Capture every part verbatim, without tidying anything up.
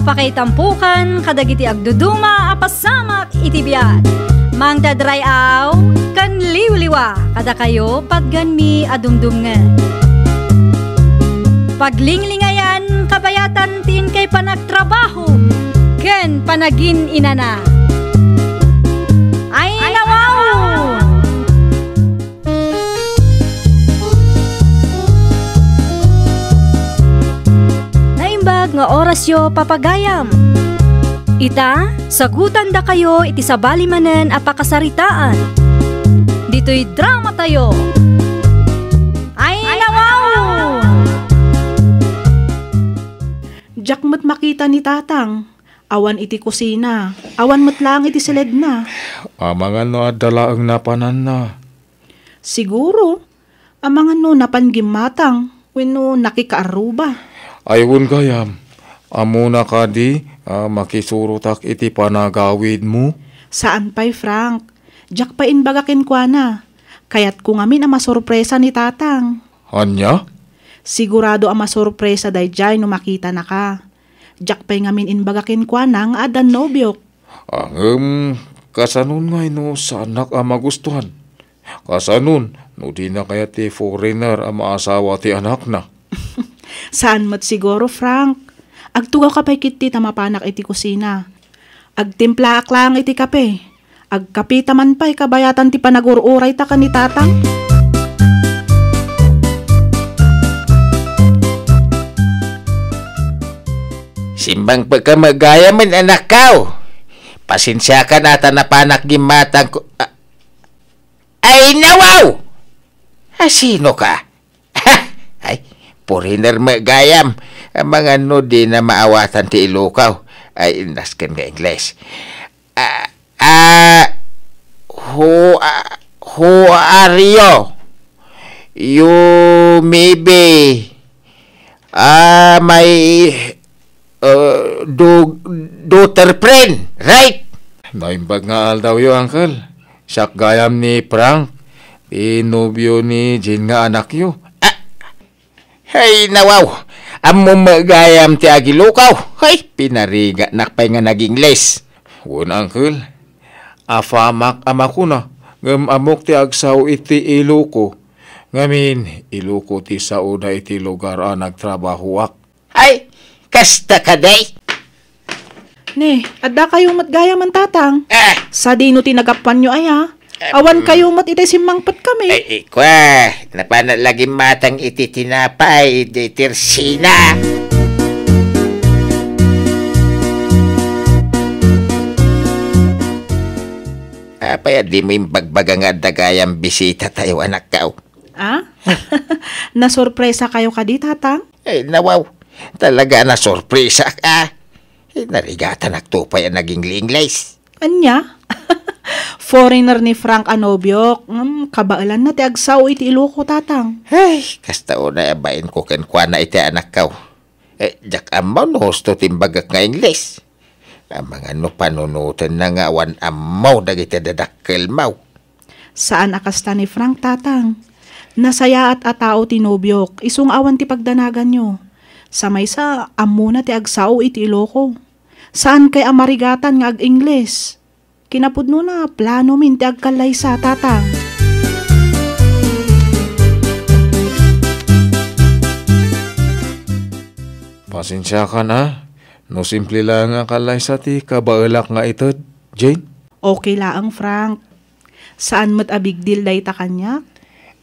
Pakaitampokan kadagiti agduduma a pasamak iti biag. Mangted ray-aw ken liwliwa kadakayo patganmi a dumdumngeg. Paglinglingayan kabayatan ti inkay panagtrabaho ken panagin-inana. Ay, nawaw! Naimbag nga orasyo, papagayam. Ita, sagutandakayo iti sabali manen a pakasaritaan. Ditoy dramatayo. Ay, nawaw! Diak met makita ni Tatang. Awan iti kusina. Awan met laeng iti siledna. Amangan no adda laeng napananna. Siguro. Amangan no napan gimmatang wenno nakikaarruba. Ay, wen gayam, ammona kadi a makisurotak iti panagawidmo? Saan pay, Frank. Diak pay imbaga kenkuana. Kayatko ngamin a masurpresa ni Tatang. Ania? Sigurado a masurpresa daydiay no makitanaka. Diak pay ngamin imbaga kenkuana nga addan nobiok. Ah, ngem, kasanon ngay no saannak a magustuhan? Kasanon no dina kayat ti foreigner a maasawa ti anakna? Saan met siguro, Frank. Agtugawka pay ketdi ta mapanak iti kusina. Agtimplaak laeng iti kape. Agkapita man pay kabayatan ti panagur-urayta ken ni Tatang. Simmangpet ka met gayam, anakko. Pasensiakan a ta napanak gimmatangko. A-, ay, nawaw! A, sino ka? Ay, foreigner met gayam. Amangan no dina maawatan ti Ilocano. Ay, nasken nga Ingles. Ah, ah, who, ah, who are you? You may be, ah, my, uh, do-, daughter friend, right? Naimbag nga aldawyo, uncle. Siak gayam ni Frank, ti nobio ni Jane nga anakyo. Ah, Hay, nawaw! Ammom met gayam ti ag-Ilocano. Hay, pinarigatnak pay nga nag-Ingles. Wen, uncle. Afamak a makuna, ngem ammok ti agsao iti Ilocano. Ngamin, Ilocano ti saoda iti lugar a nagtrabahoak. Hay, kasta kadi? Ne, adda kayo met gayam, Tatang. Ah! Sadino ti nagappanyo aya? Em. Awan kayo met iti simmangpet kami. Ay, ikwa, napanak la gimmatang iti tinapay, iti tersina. Apay a dimo imbagbaga nga adda gayam bisitatayo, anakko? Ah? Nasurpresa kayo kadi, Tatang? Ay, nawaw. Talaga a nasurpresak, ah. Eh, narigatanakto pay a nag-Ingles. Ania? Foreigner ni Frank a nobiok. Hmm, kabaelanna ti agsao iti Ilocano, Tatang. Ay, kasta unay a bainko kenkuana iti anakko. Eh, diak ammo no husto ti imbagak nga Ingles. Amangan no panunotenna nga awan ammo dagiti dadakkelmo. Saan a kasta ni Frank, Tatang. Nasayaat a tao ti nobiok, isu nga awan ti pagdanaganyo. Sa maysa, ammona ti agsao iti Ilocano. Saankay a marigatan nga ag-Ingles. Kinapudnona, planomin ti agkallaysa, Tatang. Pasensiakan, a. No simple laeng a kallaysa ti kabaelak nga ited, Jane? Okay laeng, Frank. Saan met a big deal dayta kaniak?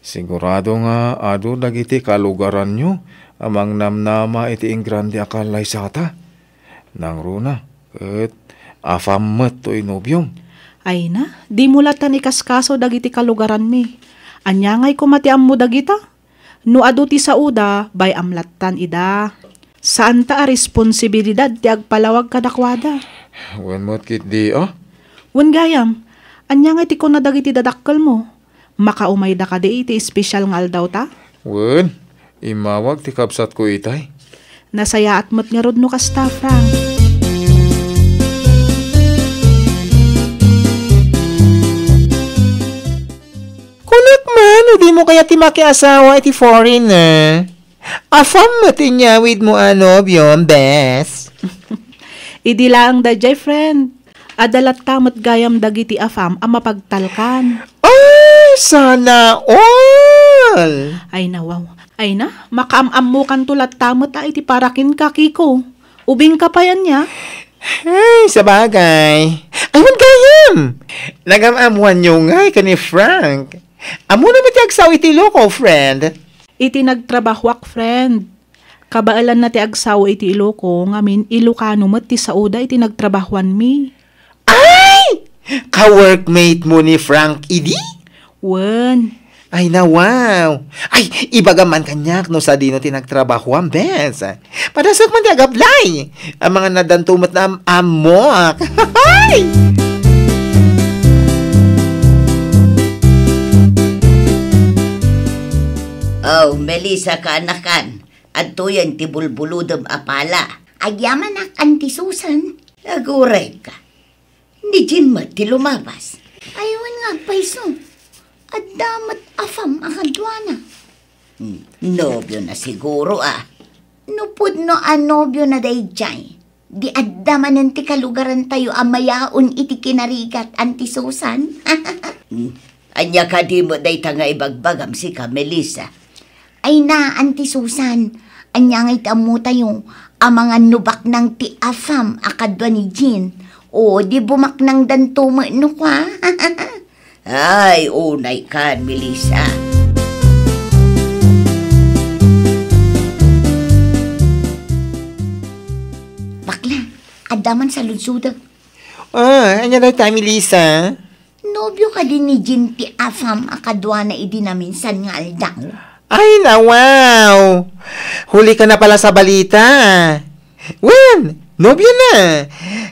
Sigurado nga adu dagiti kalugaranyo a mangnamnama iti ingrande a kallaysata. Nangruna, ket afam met toy nobiom. Ay na, dimo lattan ikaskaso dagiti kalugaranmi. Ania ngay koma ti ammo dagita? No adu ti saoda, bay-am lattan ida. Saanta a responsibilidad ti agpalawag kadakuada. Wen met ketdi, a? Wen gayam, ania ngay ti kuna dagiti dadakkelmo? Makaumayda kadi iti espesyal nga aldawta? Wen, immawag ti kabsatko itay. Nasayaat met ngarud no kasta, Frank. Kunak man, no dimo kayat ti makiasawa iti foreigner. Afam met ti inyawidmo a nobiom, bes. Idi laeng daydiay, friend, adda latta met gayam dagiti afam a mapagtalkan. Ay, sana all! Ay na, wow. Ay na, makaam-ammokanto latta met a iti para kenka, Kiko. Ubingka pay ania? Ay, sabagay. Ay, wen gayam! Nagam-ammoanyo ngay ken ni Frank. Ammona met ti agsao iti Iloco, friend? Iti nagtrabahoak, friend. Kabaelanna ti agsao iti Iloco, ngamin Ilocano met ti saoda iti nagtrabahoanmi. Ay! Ka-workmate mo ni Frank idi? Wen. Ay na, wow! Ay, ibagam man kaniak no sadino ti nagtrabahoam, bes. Padasek man ti agablay. Amangan addanto met am-ammok. Ay! Oh, Melissa, kaanakan. Adtoyen ti bulbulodem a pala. Agyamanak, Auntie Susan. Agurayka. Ni Jean met ti lumabas. Ay, wen nga, payso. Adda met afam a kaduana. Hmm, nobio na siguro, ah. No pudno a nobio na daydiay, di adda manen ti kalugarantayo a mayaon iti kinarigat, Auntie Susan? Hmm, ania kadi met dayta nga ibagbagam sika, Melissa? Ay na, Auntie Susan, ania ngay ti ammotayo? Amangan no baknang ti afam a kadua ni Jean. O, di bumaknangdanto met no kua? Ay, unay kan, Melissa. Bakla, adda man saludsodek. Ah, ania dayta, Melissa? Nobio kadi ni Jean ti afam a kaduana idi naminsan nga aldaw? Ay, na, wow! Huli ka na pala sa balita. Wen, nobio na.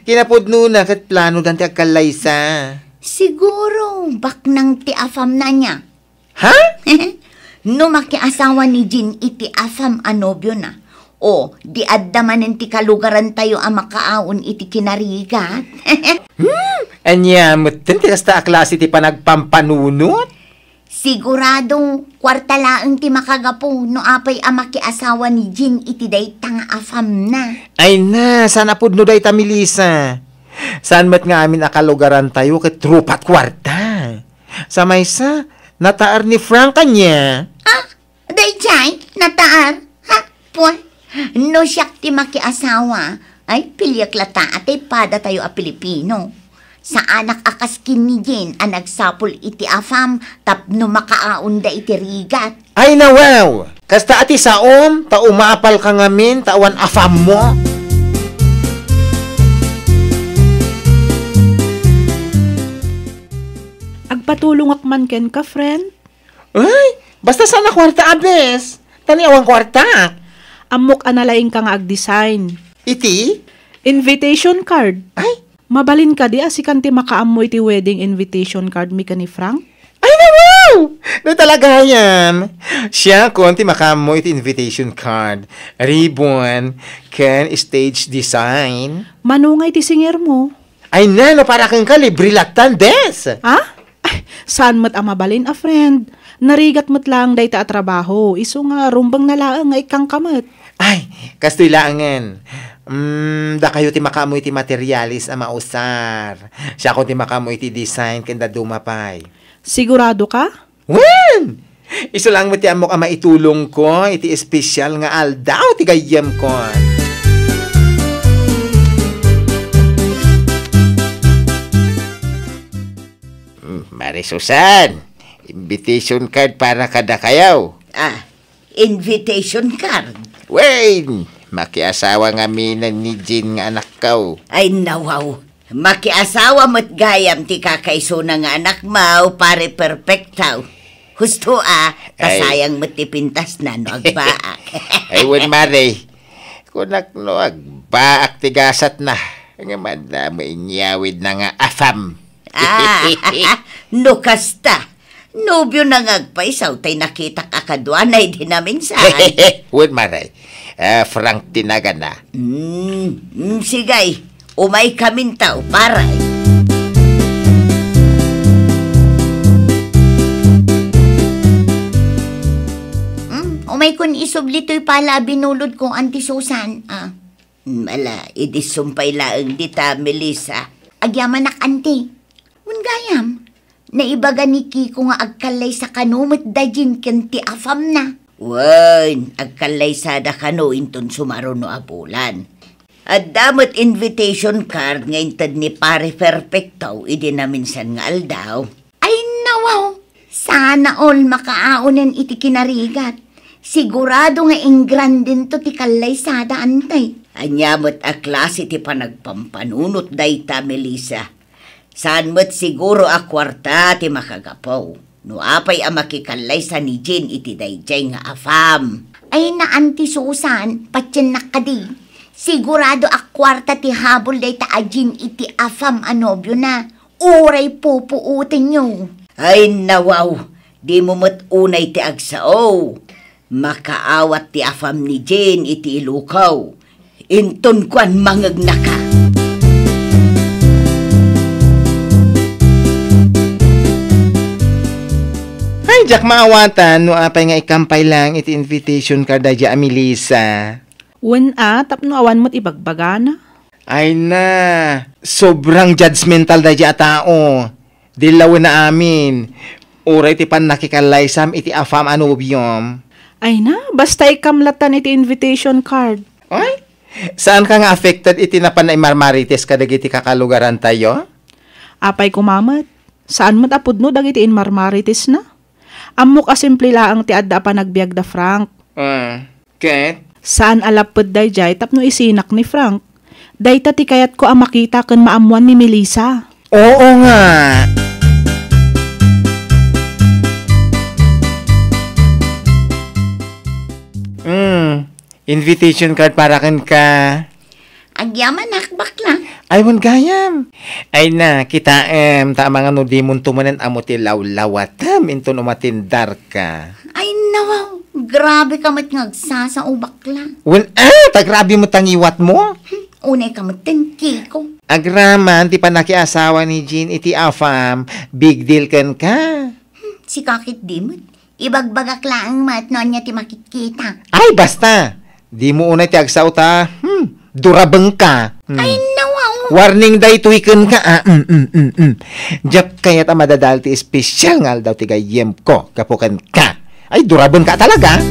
Kinapudno na ket plano dan ti agkallaysa. Siguro, baknang ti afam na niya. Ha? No makiasawa ni Jean iti afam a nobio na, o di adda manen ti kalugarantayo a makaaon iti kinarigat? Hmm? Ania metten ti kasta a klase ti panagpampanunot? Sigurado, kuarta laeng ti makagapu no apay a makiasawa ni Jean iti dayta nga afam na. Ay na, saan a pudno dayta, Melissa. Saan met nga amin a kalugarantayo ket rupat kuarta. Sa maysa, nataer ni Frank ania? Ah, daydiay, nataer? Ha? Pue, no siak ti makiasawa, ay, piliek latta a tay padatayo a Pilipino. Saanak a kas ken ni Jean a nagsapul iti afam tapno makaaonda iti rigat. Ay, na, wow! Kasta a ti saom, ta umapal ka ngamin, ta awan afammo. Agpatulongak man kenka, friend. Ay, basta saan a kuarta a bes. Ta ni awan kuarta. Ammok a nalaingka nga agdesign. Iti? Invitation card. Ay. Mabalin kadi a sikan ti makaammo iti wedding invitation card mi ken ni Frank? Ay, na, wow! No talaga yan. Siakon ti makaammo iti invitation card, ribbon, ken stage design. Mano nga iti singer mo? Ay na, no para kenka, libre lattan, bes! Ha? Ay, saan met a mabalin a friend? Narigat met laeng dayta a trabaho, isu nga rumbeng na laeng nga ikkangka met. Ay, kastoy laengen. Mm, dakayo ti makaammo iti materialis a mausar. Siakon ti makaammo iti design ken dadduma pay. Sigurado ka? Wen! Isu laeng met ti ammok a maitulongko iti espesyal nga aldaw ti gayyemkon. Mm, Mare Susan, invitation card para kadakayo. Ah, invitation card? Wen, makiasawa ngamin ni Jean nga anakko. Ay, nawaw. Makiasawa met gayam ti kakaisuna nga anakmo, Pare Perfecto. Husto a, ta Ay. sayang met ti pintasna no agbaak. Ay, wen, Mare. Kunak no agbaak ti gasatna, nga madamo inyawidna nga afam. Ah, no kasta, nobio na nga agpaysaw tay nakitak a kaduana idi naminsan. Wen, Mare. Ah, Frank ti nagana. Mm, mm, sige. Umaykaminto, pare. Mm, umaykon isubli toy pala a binulodko, Auntie Susan. Ah. Ala, idi sumpay laeng dita, Melissa. Agyamanak, anti. Wen gayam, naibaga ni Kiko nga agkallaysa kano met da Jean ken ti afamna. Wen, agkallaysada kano inton sumaruno a bulan. Adda met invitation card nga inted ni Pare Perfecto idi naminsan nga aldaw. Ay, nawaw! Sana all makaawanen iti kinarigat. Sigurado nga ingrandento ti kallaysada, anti. Ania met a klase ti panagpampanunot dayta, Melissa? Saan met siguro a kuarta ti makagapu no apay a makikallaysa ni Jean iti daydiay nga afam. Ay, na, Anti Susan, patiennak kadi. Sigurado a kuarta ti habol dayta a Jean iti afam a nobiona. Uray pupuotenyo. Ay, nawaw, dimo met unay ti agsao. Makaawat ti afam ni Jean iti ilukaw. Inton kuan mangegnaka. Ay, diak maawatan no apay nga ikampay lang iti invitation card daydiay a Melissa. Wen a, tapno awan met ibagbagana. Ay na, sobrang judgmental daydiay a tao. Dillawen amin. Uray ti pannakikallaysam iti afam a nobiom. Ay na, basta ikam latan iti invitation card. Ay, saan ka nga affected iti napan naimarmarites kadagiti kakalugarantayo? Apay koma met, saan met a pudno dagiti inmarmaritesna. Ammok a simple laeng ti adda a panagbiag da Frank. Ah, ket? Saan a lapped daydiay tapno isinak ni Frank. Dayta ti kayatko a makita ken maammoan ni Melissa. Oo nga. Mm, invitation card para kenka. Agyamanak, bakla. Ay, wen gayam. Ay na, kitaem, ta amangan no dimonto manen ammo ti lawlawatem inton umatendarka. Ay, nawaw, grabe ka met nga agsasao, bakla. Wen, ah, ta grabe met ta ngiwatmo. Hmm, unay ka met ten, Kiko. Agraman ti pannakiasawa ni Jean iti afam, big deal kenka. Hmm, sika ket di met. Ibagbagak laeng met no ania ti makitkita. Ay, basta! Dimo unay ti agsao ta, hmm, durabengka. Hmm. Ay, nawaw! Warning daytoy kenka, ah, mm, mm, mm, mm. Diak kayat a madadael ti espesyal nga aldaw ti gayyemko gapu kenka. Ay, durabengka talaga.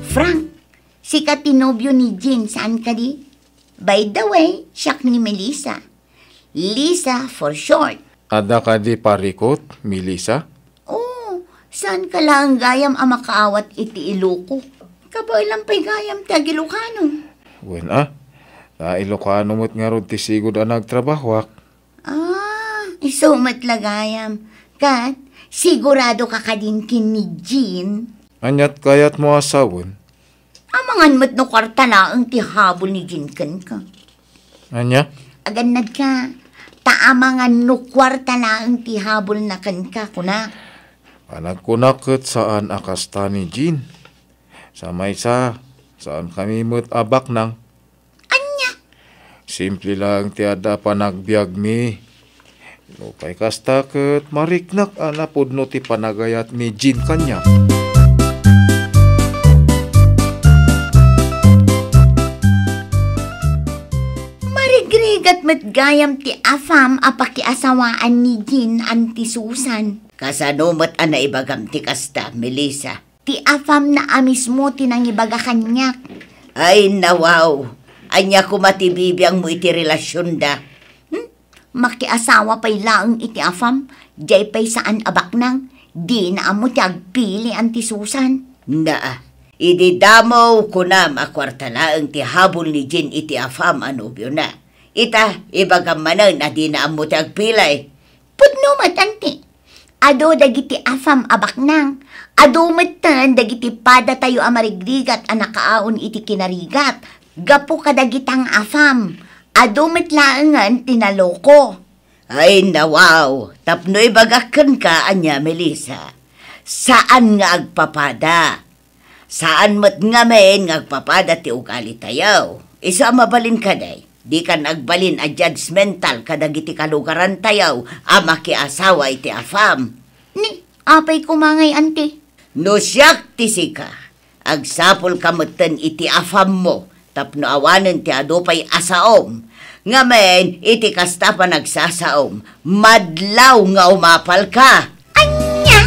Frank, sika ti nobio ni Jean, saan kadi? By the way, siak ni Melissa. Lisa for short. Adda kadi parikut, Melissa? Oo, saan ka laeng gayam a makaawat iti Iloko? Kabaelam pay gayam ti ag-Ilokano. Wen a, ta Ilokano met ngarud ti sigud a nagtrabahoak. Ah, isu met la gayam. Ket, sigurado ka kadin ken ni Jean? Aniat kayatmo a sawen? Amangan met no kuarta laeng ti habol ni Jean kenka. Ania? Agannadka, ta amangan no kuarta laeng ti habolna kenka, kuna. Panagkunak ket saan a kasta ni Jean. Sa maysa, saankami met a baknang. Ania? Simple laeng ti adda a panagbiagmi. Nupay kasta ket mariknak a napudno ti panagayat ni Jean kaniak. Marigrigat met gayam ti afam a pakiasawaan ni Jean, Anti Susan. Kasano met a naibagam ti kasta, Melissa? Ti afamna a mismo ti nangibaga kaniak. Ay, nawaw! Ania koma ti bibiangmo iti relasionda? Hmm? Makiasawa pay laeng iti afam, diay pay saan a baknang, dina ammo ti agpili, Anti Susan. Naa, idi damo kunam a kuarta laeng ti habol ni Jean iti afam a nobiona. Ita, ibagam manen a dina ammo ti agpili. Pudno met, Anti. Adu dagiti afam a baknang. Adu metten dagiti padatayo a marigrigat a nakaaon iti kinarigat. Gapu kadagita nga afam, adu met laengen ti naloko. Ay, nawaw! Tapno ibagak kenka, ania, Melissa? Saan nga agpapada. Saan met ngamin nga agpapada ti ugalitayo. Isu a mabalin kadi, dikan agbalin a judgmental kadagiti kalugarantayo a makiasawa iti afam. Ni, apay koma ngay, Anti? No siak ti sika, agsapulka metten iti afammo tapno awanen ti adu pay a saom. Ngamin, iti kasta panagsasaom, madlaw nga umapalka. Ania?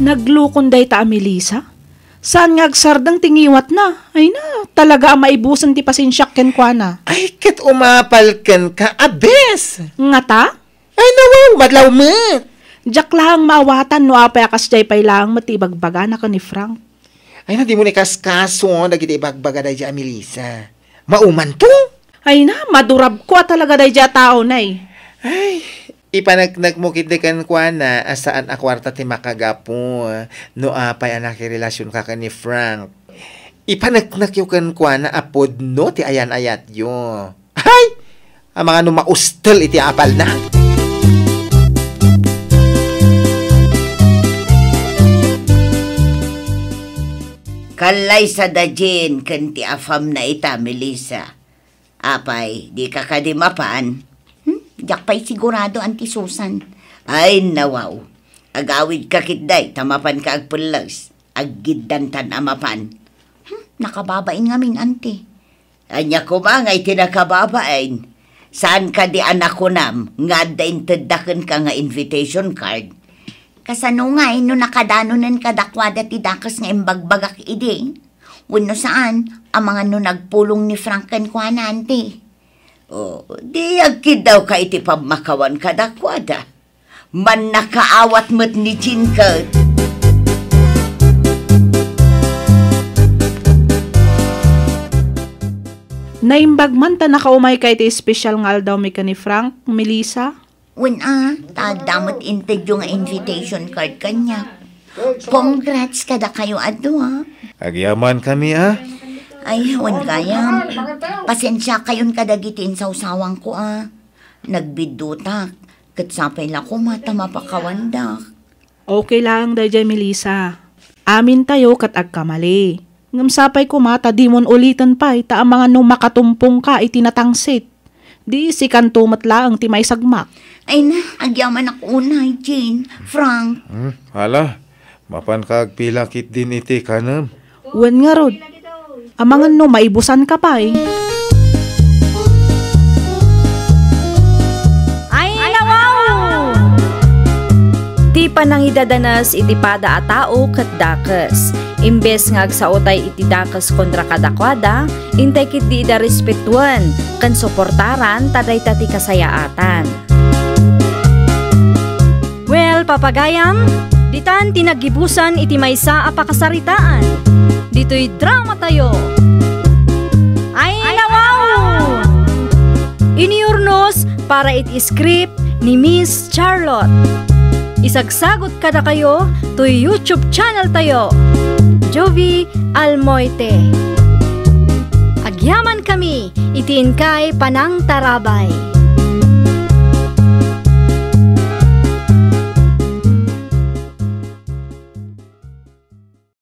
Naglukon dayta a Melissa? Saan nga agsardeng ti ngiwatna? Ay na, talaga a maibusen ti pasensiak kenkuana. Ay, ket umapal kenka, abes! Ngata? Ay, nawaw, madlaw met! Diak laeng maawatan no apay a kasdiay pay laeng met ti ibagbagana ken ni Frank. Ay na, dimo ni kaskaso dagiti ibagbaga daydiay a Melissa. Maumanto? Ay na, madurabko a talaga daydiay a tao, nay. Ay, ipaneknekmo ketdi kenkuana a saan a kuarta ti makagapu no apay a nakirelasionka ken ni Frank. Ipaneknekyo kenkuana a pudno ti ayan-ayatyo. Ay! Amangan no maustel iti apalna. Kallaysa da Jane ken ti afamna ita, Melissa. Apay, dika kadi mapan? Hmm? Diak pay sigurado, Auntie Susan. Ay, nawaw. Agawidka ketdi ta mapanka agpelles. Aggiddantan a mapan. Hmm, nakababain ngamin, Auntie. Ania koma nga iti nakababain? Saan kadi a nakunam nga adda intedda kenka nga invitation card? Kasano ngay no nakadanonen kadakuada ti dakes nga imbagbagak idi? Wenno saan, amangan no nagpulong ni Frank kenkuana, Auntie? O, di agkiddawka iti pammakawan kadakuada. Mannakaawat met ni Jean ket. Naimbag man ta nakaumayka iti espesyal nga aldawmi ken ni Frank, Melissa? Wen a, ta adda met intedyo nga invitation card kaniak. Congrats kadakayo a dua. Agyamankami a. Ay, wen gayam. Pasensiakayon kadagiti insawsawangko a. Nagbiddutak, ket sapay la koma ta mapakawandak. Okay laeng daydiay, Melissa. Amintayo ket agkamali. Ngem sapay koma ta dimon uliten pay ta amangan no makatumpongka iti natangsit. Di sikanto met laeng ti maisagmak. Ay na, agyamanak unay, Jean, Frank. Hmm, hala, mapanka agpila ketdin iti kanem? Wen ngarud, amangan no maibusanka pay. Ay, nawaw! Ti panangidadanes iti pada a tao ket dakes. Imbes nga agsaotay iti dakes kontra kadakuada, intay ketdi ida respetuen ken suportaran ta dayta ti kasayaatan. Well, papagayam, ditan ti naggibusan iti maysa a pakasaritaan. Ditoy dramatayo. Ay, nawaw! Inurnos para iti script ni Miss Charlotte. Isagsagut kadakayo toy YouTube channel tayo, Jovie Almoite. Agyamankami iti inkay panangtarabay.